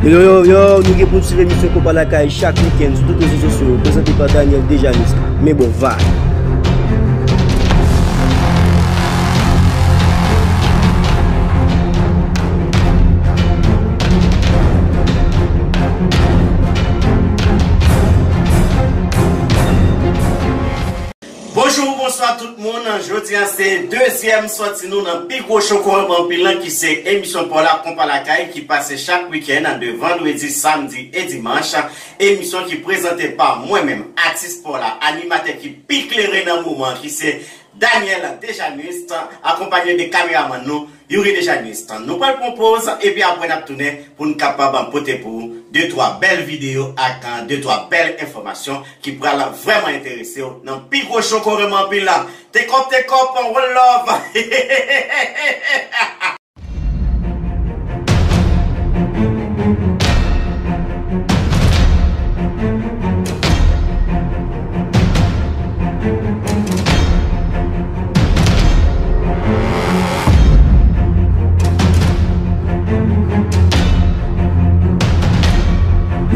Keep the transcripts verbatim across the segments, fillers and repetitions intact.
Yo, yo, yo, nou gen pou n swiv emisyon Konpa Lakay chak wikenn sou tout rezo sosyo yo, prezante pa Daniel Dejanis. Men bon vibe. Bonjou, bonswa tout moun. Jodi a se dezyèm sòti nou nan pi gwo cho Konpa Anpil lan ki se emisyon pa w la Konpa Lakay ki pase chak wikenn de vandredi, samdi e dimanch. Emisyon ki prezante pa mwen menm, atis pa w la, animatè ki pi klere nan moman ki se Daniel Dejanus, akonpanye de kameramann nou, Youri Dejanus. Nou pral pran poz, epi apre n ap tounen pou n kapab pote pou ou de twa bèl videyo ak de twa bèl enfòmasyon ki pral vrèman enterese w nan pi gwo cho Konpa Anpil lan. Take up, take up, one love.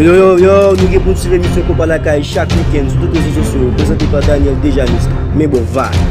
Yo, yo, yo, yo, nou gen pou n swiv emisyon Konpa Lakay chak wikenn sou tout rezo sosyo yo, prezante pa Daniel Dejanis. Men bon vibe.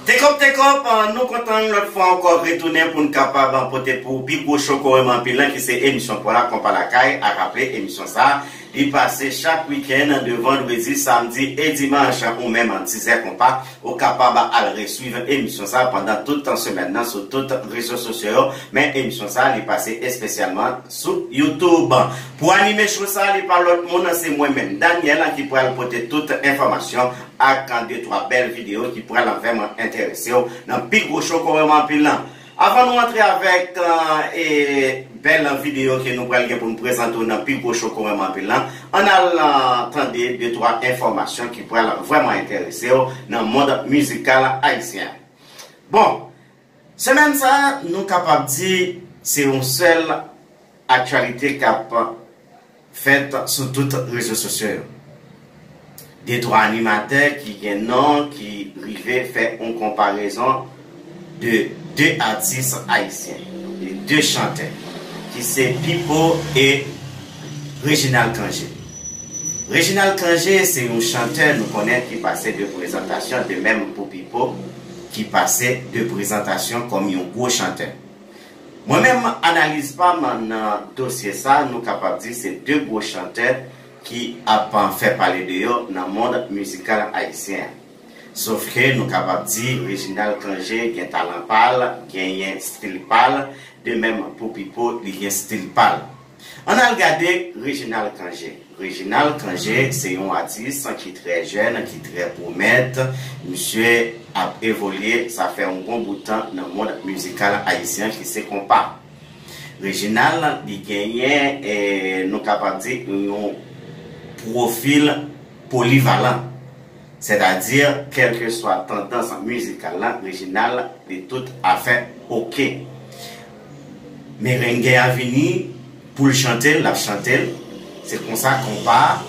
Take up, take up, nou kontan yon lòt fwa ankò retounen pou n kapab pote pou pi gwo cho Konpa Anpil lan ki se emisyon pa w la Konpa Lakay. A raple, emisyon sa a, li pase chak wikenn de vandredi, samdi e dimanch, ou menm dizè konpa, ou kapab al reswiv emisyon sa a pandan tout semèn nan sou tout rezo sosyo yo. Men emisyon sa a, li pase espesyalman sou YouTube. Pou anime cho sa a, li pa lòt moun, se mwen menm, Daniel, ki pral pote tout enfòmasyon ak de twa bèl videyo ki pral vrèman enterese w nan pi gwo cho Konpa Anpil lan. Avan nou antre avèk, e, bèl videyo ke nou pral gen pou n prezante w nan pi gwo cho Konpa Anpil lan, ann al, e, tande de twa enfòmasyon ki pral vrèman enterese w nan mond mizikal ayisyen. Bon, semèn sa a, nou kapab di se yon sèl aktyalite k ap fèt sou tout rezo sosyo yo. De twa animatè ki gen non, ki rive fè yon konparezon de de atis ayisyen, de de chantè, ki se Pipo e Reginald Cangé. Reginald Cangé se yon chantè nou konnen ki pase de prezantasyon, de menm pou Pipo ki pase de prezantasyon kòm yon gwo chantè. Mwen menm, analiz pa m nan dosye sa, nou kapab di se de gwo chantè ki ap fè pale de yo nan mond mizikal ayisyen an. Sofke nou kapab di Reginald Cangé gen talan pa l, genyen stil pa l, de menm pou Pipo, li gen stil pa l. Ann al gade Reginald Cangé. Reginald Cangé se yon atis ki trè jèn, ki trè pwomèt. Misye ap evolye, sa fè yon bon bout tan nan mond mizikal ayisyen ki se konpa. Reginald, li genyen, e, nou kapab di, yon pwofil polivalan. Sètadi, kèlkeswa tandans mizikal la, Reginald, li tout afè oke. Merenge a vini, pou l chante l, l ap chante l. Se konsa konpa a,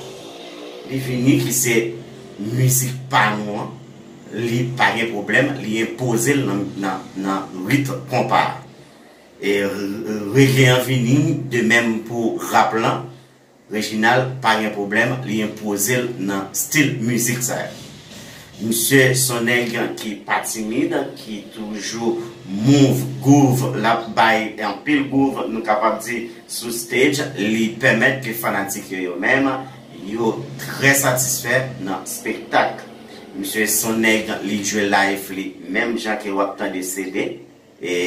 li vini ki se mizik pa nou an, li pa gen pwoblèm, li enpoze l nan, nan, nan rit konpa a. E r-, rege an vini, de menm pou rap lan, Reginald pa gen pwoblèm, li enpoze l nan stil mizik sa yo. Misye se yon nèg ki pa timid, ki toujou move, groove, l ap bay anpil groove, nou kapab di, sou stage, li pèmèt ke fanatik yo, yo menm, yo trè satisfè nan spektak. Misye se yon nèg, li jwe live li, menm jan ke w ap tande C D, e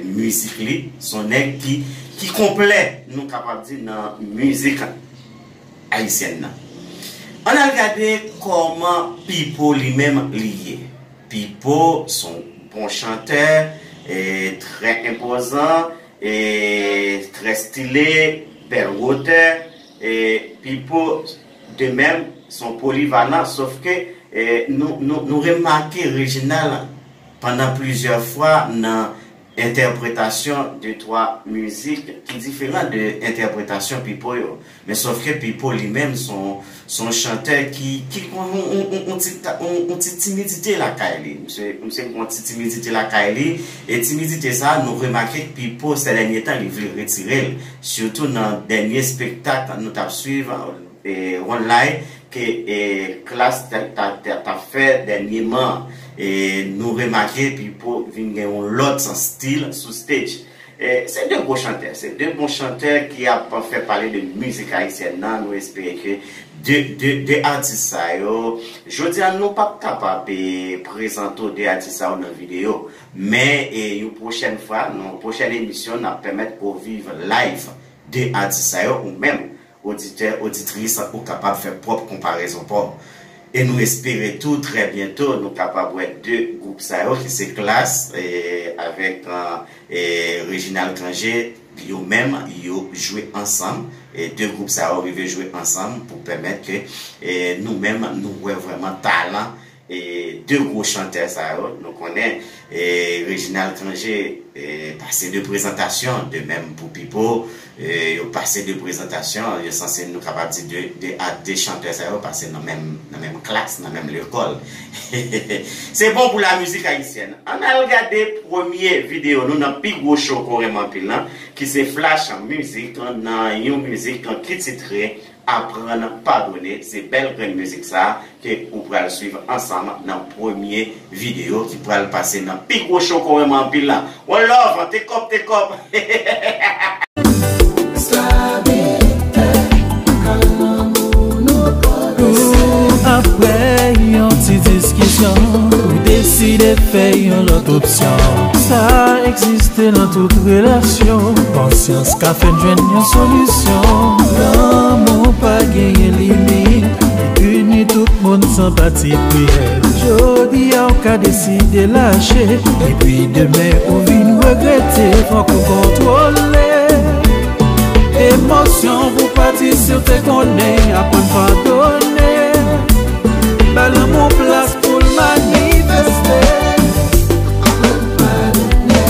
mizik li, se yon nèg ki, ki konplè, nou kapab di, nan mizik ayisyèn nan. Ann al gade kòman Pipo li menm li ye. Pipo se yon bon chantè, e, trè enpozan, e, trè stile, bèl wotè, e, Pipo de menm se yon polivalan, sofke, e, nou, nou, nou remake Reginald pandan plizyè fwa nan entèpretasyon de twa mizik ki diferan de entèpretasyon Pipo yo. Men sòf ke Pipo li menm se yon, se yon chantè ki, ki gen yon, yon, yon, yon ti ta- yon, yon ti timidite lakay li. Misye, misye gen yon ti timidite lakay li. E timidite sa, nou remake ke Pipo, sè dènye tan, li vle retire l. Sitou nan dènye espektak nou t ap swiv, e, online, ke, e, Klass t, t, t, t ap fè dènyèman. E nou remake Pipo vin gen yon lòt stil sou stage. E se de gwo chantè, se de bon chantè ki ap fè pale de mizik ayisyèn nan. Nou espere ke de, de, de atis sa yo, jodi a nou p ap kapab, e, prezante w de atis sa yo nan videyo. Men, e, yon pwochèn fwa, nan yon pwochèn emisyon, n ap pèmèt ke w viv live de atis sa yo ou menm. Oditè, oditris, ou kapab fè pwòp konparezon pa w. E nou espere tou, trè byento, nou kapab wè de gwoup sa yo, ki se Klass, e, avèk, e, e, Reginald Cangé, yo menm, yo jwe ansanm. E de gwoup sa yo rive jwe ansanm pou pèmèt ke, e, nou menm, nou wè vrèman talan e de gwo chantè sa yo. Nou konnen, e, Reginald Cangé, e, pase de prezantasyon, de menm pou Pipo, e, yo pase de prezantasyon, yo sanse, nou kapab di, de, de, a, de chantè sa yo pase nan menm, nan menm klas, nan menm lekòl. Se bon pou lamizik ayisyèn. Ann al gade premye videyo nou nan pi gwo show Kò Renmen Anpil lan, ki se Flash Mizik, nan yon mizik ki titre Aprann Padone. Se bèl grenn mizik sa a ke ou pral swiv ansanm nan premye videyo ki pral pase nan pi gwo show Kò Renmen Anpil lan. One love, take up, take up. Apre yon ti diskisyon, ou deside fè yon lòt opsyon. Sa egziste nan tout relasyon. Konsyans ka fè n jwenn yon solisyon. Lanmou pa genyen limit, li ini tout moun san patipri. Jodi a w ka deside lache, epi demen ou vin regrete. Fòk ou kontwole emosyon w pou pati. Si w te konnen, aprann padone. Ba lanmou plas pou l manifeste. Aprann padone.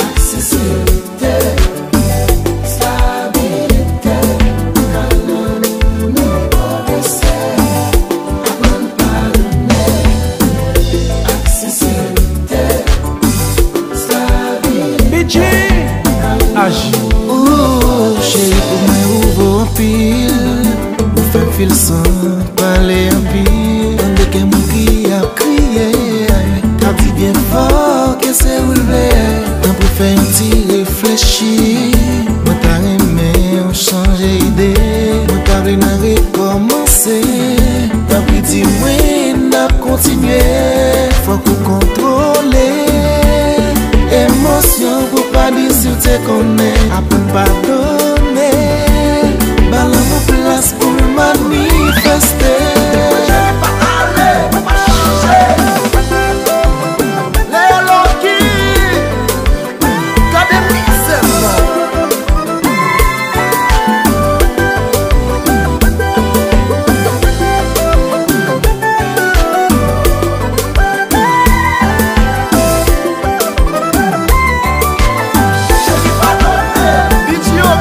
Aksesib. Stabilite, kalm, nou pwogrese. Aprann padone, aksesibite, stabilite. B J, aji. Ooh, cheri, pou mwen ou vo anpil. Ou fè m fil san pale anpil. Tande kè mwen ki ap kriye, k ap di byen fò ke se ou l vle. Tanpri fè yon ti reflechi. Mwen ta renmen w chanje ide. Mwen ta vle n rekòmanse. Tanpri di mwen n ap kontinye. Fòk ou kontwole emosyon pou pa di si w te konnen. Aprann padone. Ba lanmou plas pou l manifeste. Cheri pa ale, pa chanje. Leo Loki, gade mizè sa. Cheri padone, B J O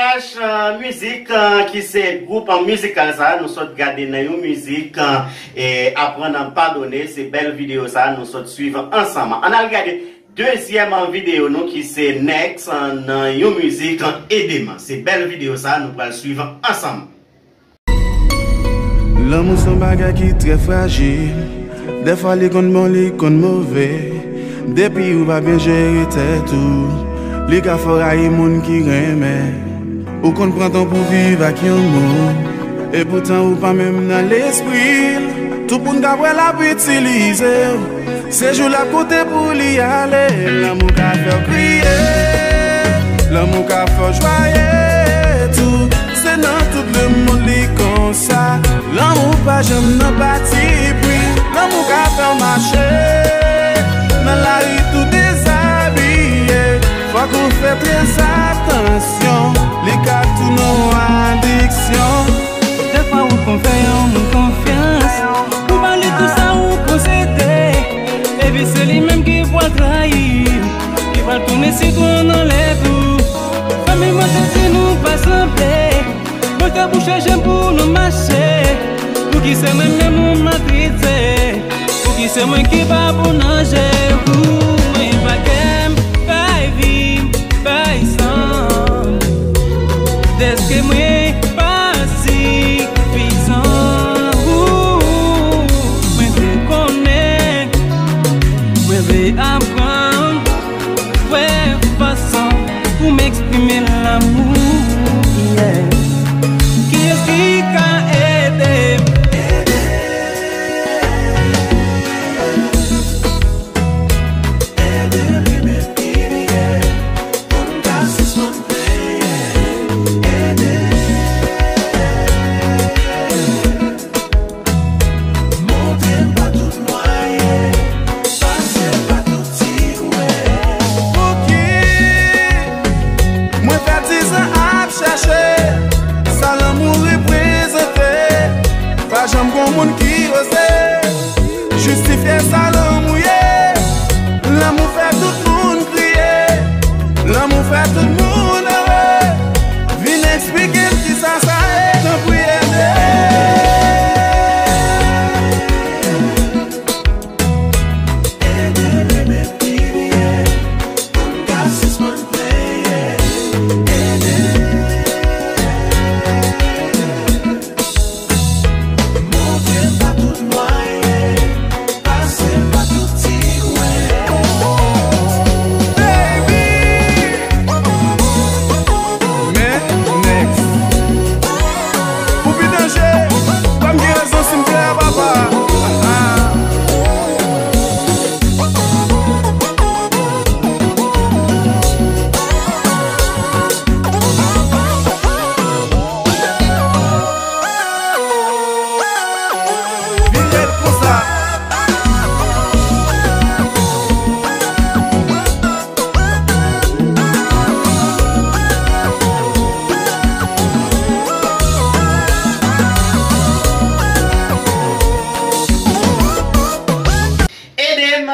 H, eh, Mizik, eh, ki se gwoup, eh, mizikal sa, nou sot gade nan yon mizik, eh, e Aprann Padone, se bèl videyo sa, nou sot swiv ansanm. Ann al gade dezyèm videyo nou ki se Next, eh, nan yon mizik, eh, Ede m. Se bèl videyo sa, nou pral swiv ansanm. Lanmou se yon bagay ki trè frajil. Dèfwa li konn bon, li konn move. Depi ou pa byen jere tèt ou, li ka fè w rayi moun ki renmen. Ou konn pran tan pou viv ak yon moun, epoutan ou pa menm nan lespri l. Tout moun k ap wè l ap itilize w. Se jou l ap konte pou li ale. Lanmou ka fè w kriye, lanmou ka fè w jwaye tou. Se nan tout lemonn li konsa. Lanmou pa janm nan patipri. Lanmou ka fè w mache nan lari tou dezabiye. Fòk ou fè trè atansyon, li ka tounen yon adiksyon. Dèfwa ou konn fè yon moun konfyans, ou ba li tout sa ou posede, epi se li menm ki pral trayi w, ki pral tounen sitwon nan lèv ou. Fanmi, mwen te di nou pa sanble, mwen te bouche jan pou nou mache. Pouki se mwen menm ou maltrete? Pouki se mwen ki pa bon nan je ou? Mwen pa kè m, bay vi m, bay san m. Dèske mwen pa sifizan. Ou, mwen vle konnen, mwen vle aprann. Wè fason pou m eksprime lanmou, yeah. Kiyès ki ka ede m? Ede m, ede m, ede m, ede m, pou m ka sispann plede. Ede m. Monte m pa tout mwayen, pase m pa tout ti kwen. Pouki mwen fè dizan ap chache sa lanmou reprezante? Pa janm gon moun ki oze jistifye sa lanmou ye. Lanmou fè tout moun kriye. Lanmou fè tout moun ere. Vin eksplike m kisa sa ye, tanpri ede. Ede m, ede m, ede m, pou m ka sispann plede. Ede m. Monte m pa tout mwayen, pase m pa tout ti kwen. Baby! Men, Next. Pou pi danje, pa m gen rezon si m plè a papa. Ah. Vin bèl konsa. Ede m,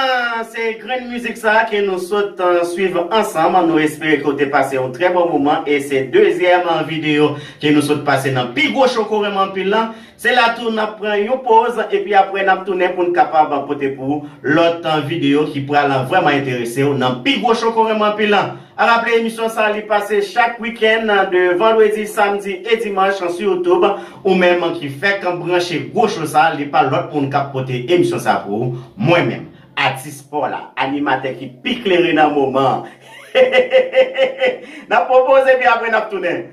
se grenn mizik sa ke nou sot, eh, swiv ansanm. Nou espere ke w te pase yon trè bon moman. E se dezyèm, eh, videyo ke nou sot pase nan pi gwo cho Kore m anpil lan. Se la tou n ap pran yon poz, epi apre n ap tounen pou n kapab pote pou w lòt, eh, videyo ki pral vrèman enterese w nan pi gwo cho Kore m anpil lan. A raple, emisyon sa a, li pase chak wikenn, de vandredi, samdi e dimanch sou YouTube. Ou menm ki fèk branche gwo cho sa a, li pa lòt moun k ap pote emisyon sa a pou ou. Mwen menm, atis pa w la, animatè ki pi klere nan moman an. N ap pran poz epi apre n ap tounen.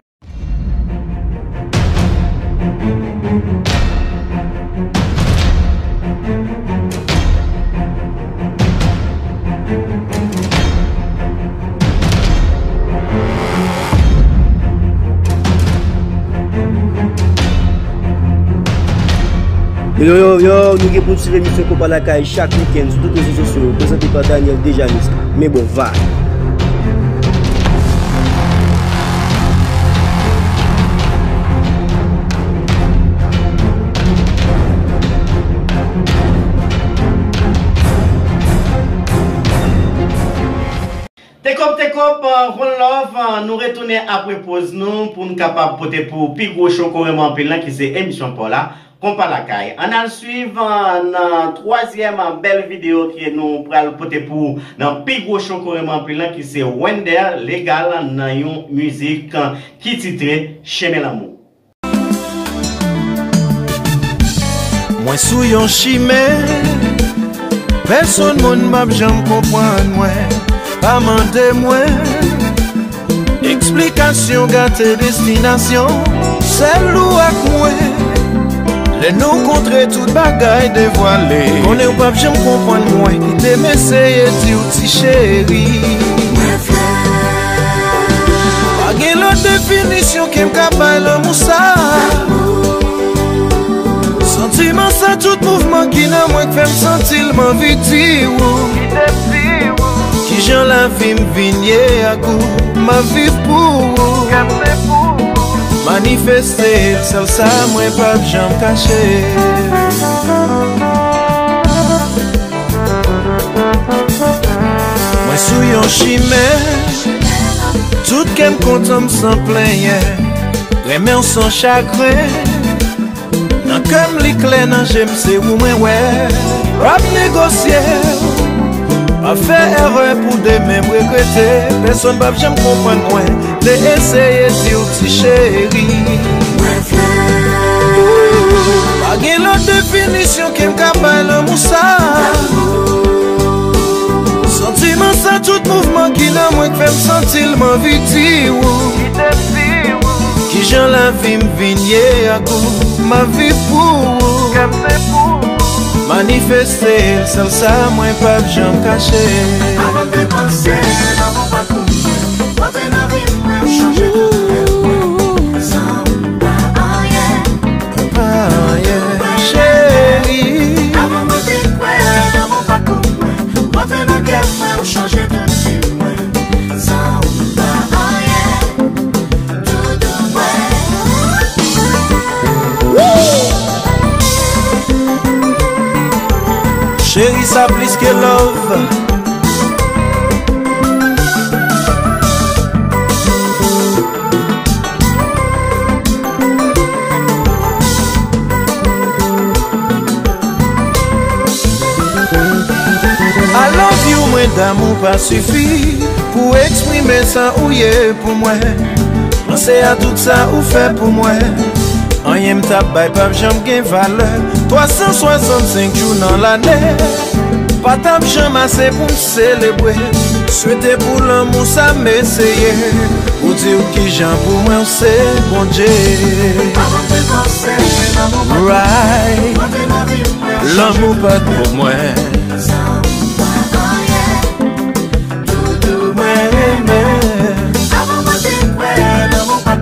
Yo, yo, yo, nou gen pou n swiv emisyon Konpa Lakay chak wikenn sou tout rezo sosyo yo, prezante pa Daniel Dejanis. Men bon, vibe. Tekòp, tekòp, One Love, nou retounen apre poz nou pou n kapab pote pou pi gwo cho k ou renmen anpil lan ki se emisyon pa w la, Konpa Lakay. Ann al swiv, euh, nan twazyèm bèl videyo ke nou pral pote pou w nan pi gwo cho k ou renmen anpil lan ki se Wender Legal nan yon mizik ki titre Chemen Lanmou. Mwen sou yon chimen, pèsonn moun p ap janm konprann mwen, pa mande mwen. Eksplikasyon gate destinasyon, sèl ou ak mwen. Lè nou kontre tout bagay devwale. Konnen ou p ap janm konprann mwen, kite m eseye di w ti cheri. Pa gen lòt definisyon ke m ka bay lanmou sa. Santiman sa, tout mouvman ki nan mwen k fè m santi l, m anvi di w. Kijan lavi m vin ye ak ou, m ap viv pou ou. Manifeste l, sèl sa mwen p ap janm kache. Mwen sou yon chimen, tout kè m kontan, m san plenyen. Renmen w san chagren. Nan kè m li klè, nan je m se ou mwen wè. P ap negosye, p ap fè erè pou demen m regrete. Pèsonn p ap janm konprann mwen, te eseye di w ti cheri. Pa gen lòt definisyon ke m ka bay lanmou sa. Santiman sa, tout mouvman ki nan mwen k fè m santi l, m anvi di w. Kijan lavi m vin ye ak ou, m ap viv pou ou. Manifeste l, sèl sa mwen p ap janm kache. Avan m te panse lanmou pa t pou mwen, w antre nan vi mwen, w chanje tout rèv mwen. San ou m pa anyen. Pa anyen, cheri. Avan mwen te kwè lanmou pa t pou mwen, w antre nan kè mwen, w chanje tout vi mwen. San ou m pa anyen. Doudou mwen. Cheri, sa plis ke love. I love you, mwen damou pa sifi pou eksprime sa ou ye pou mwen. Panse a tout sa ou fè pou mwen. Anyen m t ap bay p ap janm gen valè. Twa san swasannsenk jou nan lane pa t ap janm ase pou m selebre. Swete pou lanmou sa m eseye. Ou di w kijan pou mwen w se Bondye. Right. Lanmou pa t pou mwen. Doudou mwen renmen. Mwen te kwè nan lanmou.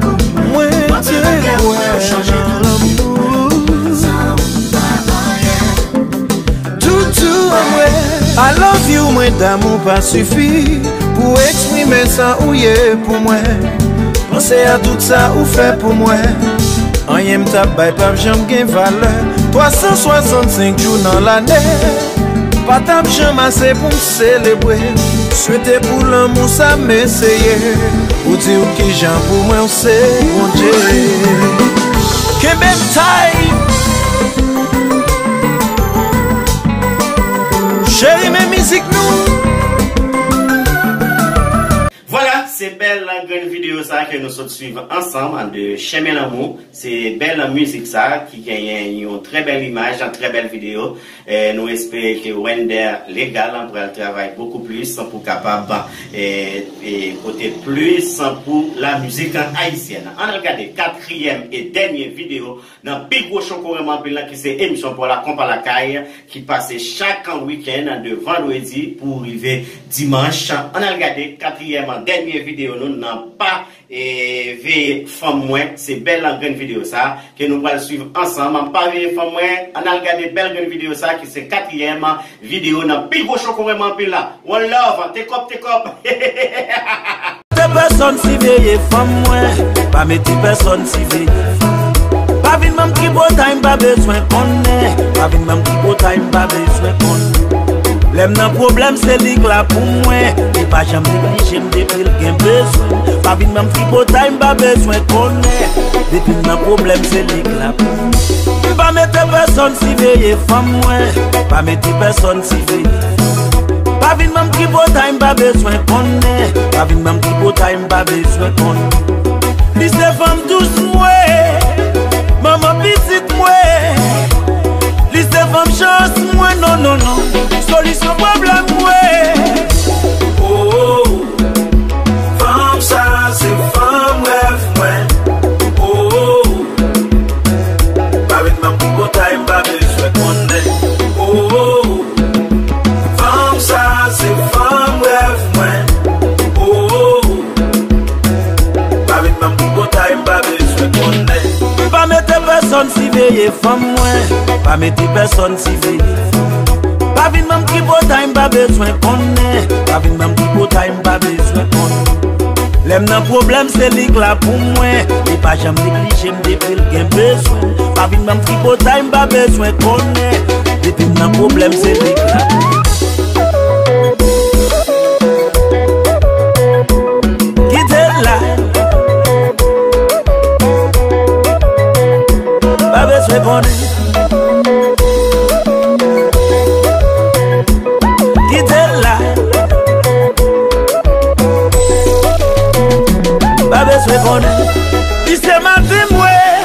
Toutou an mwen. I love you, mwen damou pa sifi pou eksprime sa ou ye pou mwen. Panse a tout sa ou fè pou mwen. Anyen m t ap bay p ap janm gen valè. Twa san swasannsenk jou nan lane pa t ap janm ase pou m selebre. Swete pou lanmou sa m eseye. Ou di w kijan pou mwen w se Bondye. Kenbe m tight. Cheri, men mizik nou. Vwala, se bèl grenn videyo sa ke nou sot swiv ansanm de Chemen Lanmou. Se bèl mizik sa ki genyen yon trè bèl imaj, yon trè bèl videyo. E nou espere ke Wender Legal pral travay bokou plis pou kapab, e, e, pote plis pou lamizik ayisyèn. Ann al gade katriyèm e dènye videyo nan pi gwo cho k ou renmen anpil lan, ki se emisyon pa w la, Konpa Lakay, ki pase chak wikenn de vandredi pou rive dimanch. Ann al gade katriyèm dènye videyo nou nan Pa, e, Veye Fanm Mwen. Se bèl grenn videyo sa ke nou pral swiv ansanm. Pa Veye Fanm Mwen, ann al gade bèl grenn videyo sa ki se katriyèm videyo nan pi gwo cho k ou renmen anpil la. One love, take up, take up. Mete pèsonn siveye fanm mwen, pa mete pèsonn siveye fanm. Pa vin ban m tripotay m pa bezwen konnen, pa vin ban m tripotay m pa bezwen konnen. Lè m nan pwoblèm, se li k la pou mwen. Li pa janm neglije m depi l gen bezwen. Pa vin ban m tripotay, m pa bezwen konnen. Depi m nan pwoblèm, se li k la pou mwen. M pa mete pèsonn siveye fanm mwen. Pa mete pèsonn siveye. Pa vin ban m tripotay, m pa bezwen konnen. Pa vin ban m tripotay, m pa bezwen konnen. Li se fanm dous mwen, manman pitit mwen. Li se fanm chans mwen, non, non, non. Solisyon pwoblèm mwen. Oh, oh. Fanm sa se fanm rèv mwen. Oh, oh. Pa vin ban m tripotay, m pa bezwen konnen. Oh, oh. Fanm sa se fanm rèv mwen. Oh, oh. Pa vin ban m tripotay, m pa bezwen konnen. M pa mete pèsonn siveye fanm mwen. Pa mete pèsonn siveye. Pa vin ban m tripotay, m pa bezwen konnen. Pa vin ban m tripotay, m pa bezwen konnen. Lè m nan pwoblèm, se li k la pou mwen. Li pa janm neglije m depi l gen bezwen. Pa vin ban m tripotay, m pa bezwen konnen. Depi m nan pwoblèm, se li k la. Kite l la. Pa bezwen konnen. Kite l la. Pa bezwen konnen. Li se maten mwen.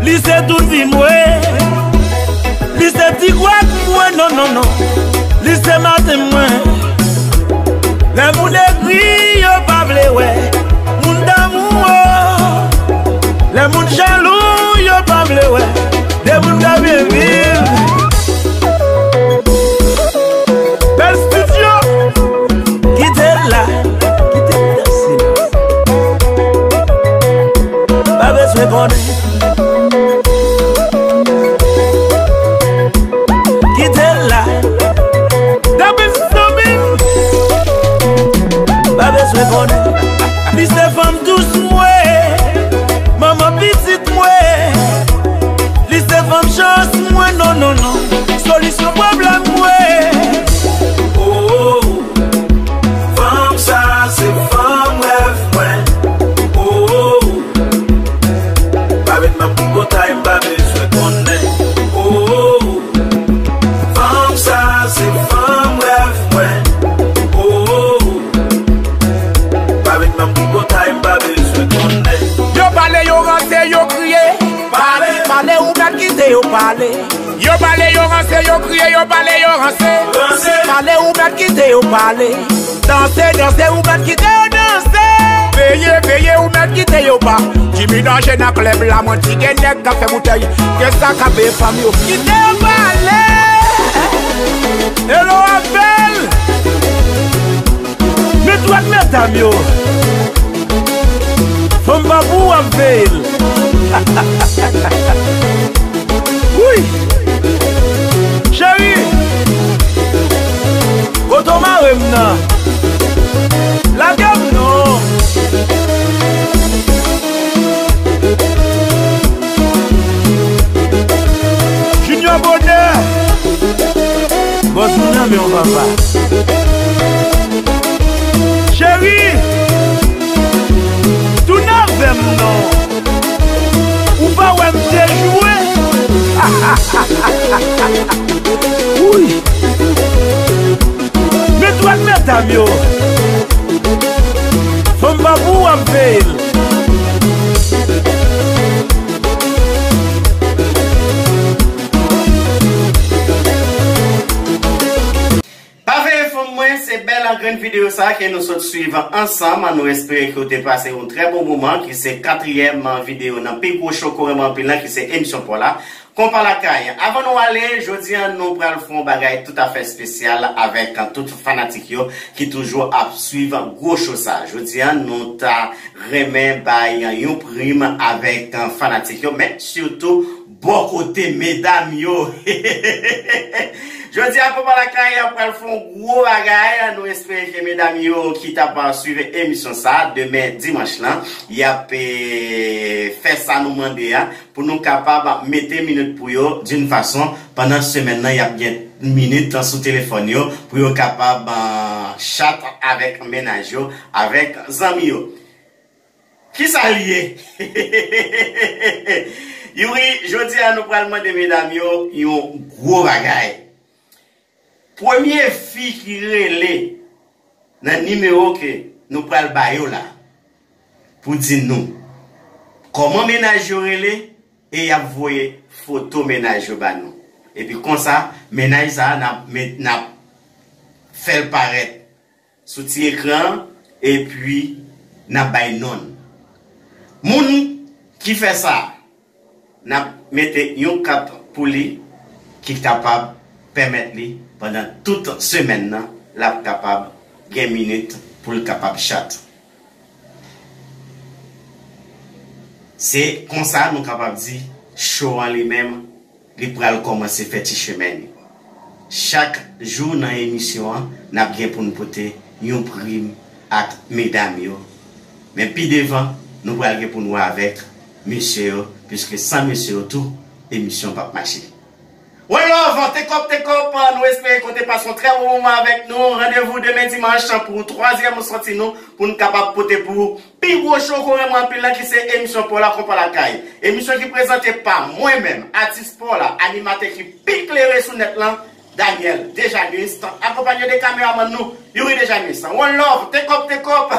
Li se tout vi mwen. Li se ti gwòg mwen, non, non, non. Li se maten mwen. Lè moun egri, yo pa vle wè. Moun damou, oh. Lè moun jalou, yo pa vle wè. De moun k ap byen viv. Bèl stidyo. Kite l la. Kite l danse. Pa bezwen konnen. Kite l la. Dapre zanmi m. Pa bezwen konnen. Li se fanm dous mwen. Manman pitit mwen. Li se fanm chans mwen. Non, non, non. Solisyon pwoblèm mwen. Oh, oh. Fanm sa se fanm rèv mwen. Oh, oh. Pa vin ban m tripotay, m pa bezwen konnen. Oh, oh. Fanm sa se fanm rèv mwen. Oh, oh. Pa vin ban m tripotay, m pa bezwen konnen. Yo pale, yo ranse, yo kriye. Pale, pale, ou mèt kite yo pale. Yo pale, yo ranse, yo kriye, yo pale, yo ranse. Ranse. Pale, ou mèt kite yo pale. Danse, danse, ou mèt kite yo danse. Veye, veye, ou mèt kite yo pa. Jimmy Danger nan klèb la, mwen di gen nèg k ap fè boutèy. Gen sa k ap veye fanm yo. Kite yo pale. Hello, Abel. Men dwèt medam yo. Fanm pa pou w ap veye l. Wi. Cheri. Kote w mare m nan? Lage m non. Junior Bonheur. Bòs mwen nan men w papa. Cheri, tounen avè m non. Ou pa wè m te jwe? Wi. Men dwèt medam yo. Fanm pa pou w ap veye l. Pa veye fanm mwen, se bèl an grenn videyo sa ke nou sot swiv ansanm. Nou espere ke w te pase yon trè bon moman, ki se katriyèm videyo nan pi gwo cho Kore Mwen Anpil lan, ki se emisyon pa w la. Konpa Lakay. Avan nou ale, jodi a nou pral fè yon bagay toutafè espesyal avèk tout fanatik yo ki toujou ap swiv gwo cho sa. Jodi a nou ta renmen bay yon prim avèk fanatik yo, men sitou bò kote medam yo. Jodi a, Konpa Lakay ap pral fè yon gwo bagay. Nou espere ke medam yo ki t ap swiv emisyon sa a, demen dimanch lan, y ap, eh, fè sa nou mande a, pou nou kapab mete minit pou yo, d'une façon, pandan semèn nan, y ap gen minit sou telefòn yo, pou yo kapab, ah, chat avèk mennaj yo, avèk zanmi yo. Kisa l ye? Youri, jodi a nou pral mande medam yo yon gwo bagay. Premye fi ki rele nan nimewo ke nou pral ba yo la, pou di nou kòman mennaj yo rele, e y ap voye foto mennaj yo ba nou. Epi konsa, mennaj sa a, n ap met, n ap fè l parèt sou ti ekran an, epi n ap bay non l. Moun ki fè sa, n ap mete yon kat pou li ki kapab pèmèt li pandan tout semèn nan, l ap kapab gen minit pou l kapab chat. Se konsa nou kapab di, show an li menm, li pral kòmanse fè ti chemen li. Chak jou nan emisyon an, n ap gen pou n pote yon prim ak medam yo. Men pi devan, nou pral gen pou n wè avèk mesye yo, piske san mesye yo tou, emisyon p ap mache. One love, take up, take up, nou espere ke w te pase yon trè bon moman avèk nou. Randevou demen dimanch pou twazyèm sòti nou, pou n kapab pote pou ou pi gwo show ke w renmen anpil la, ki se emisyon pa w la, Konpa Lakay. Emisyon ki prezante pa mwen menm, atis pa w la, animatè ki pi klere sou nèt lan, Daniel Dejanus, akonpanye de kameramann nou, Youri Dejanus. One love, take up, take up.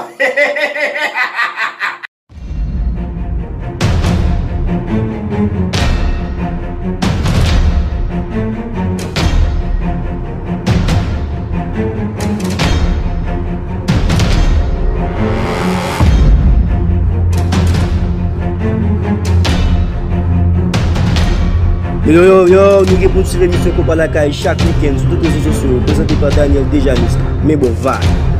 Yo, yo, yo, yo, nou gen pou n swiv emisyon Konpa Lakay chak wikenn sou tout rezo sosyo yo, prezante pa Daniel Dejanus. Men bon, vibe.